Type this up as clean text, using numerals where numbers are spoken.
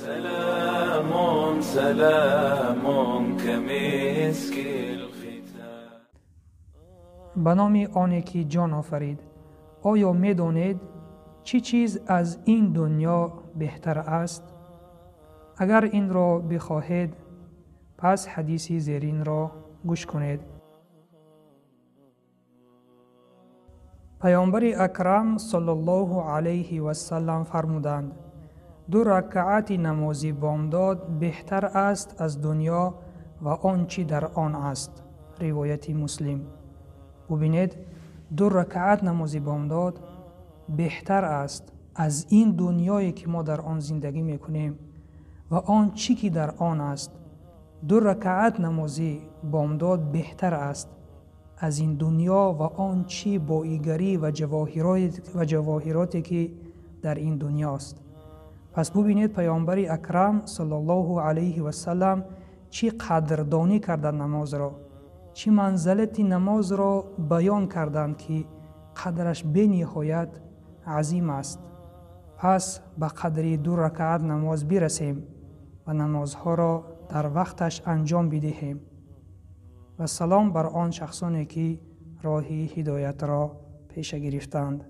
سلام سلام كمسك الختام. Ба номи оне ки ҷон офарид. Оё медонед, чӣ чиз аз ин дунё беҳтар аст? Агар инро бихоҳед, пас ҳадиси зеринро гӯш кунед. Паёмбари акрам саллаллоҳу алайҳи вассалам фармуданд: ду ракаати намози бомдод беҳтар аст аз дунё ва он чӣ дар он аст. Ривояти Муслим. Бубинед, ду ракаат намози бомдод беҳтар аст аз ин дунёе ки мо дар он зиндагӣ мекунем ва он чӣ ки дар он аст. Ду ракаат намози бомдод беҳтар аст аз ин дунё ва он чӣ боигарӣ ва ҷавоҳироте ки дар ин дунёст. Пас бубинед, паёмбари акрам саллаллоҳу алайҳи вассалам чӣ қадрдонӣ карданд намозро, чӣ манзалати намозро баён карданд, ки қадраш бениҳоят азим аст. Пас ба қадри ду ракаат намоз бирасем ва намозҳоро дар вақташ анҷом бидиҳем. Ва салом бар он шахсоне ки роҳи ҳидоятро пеша гирифтанд.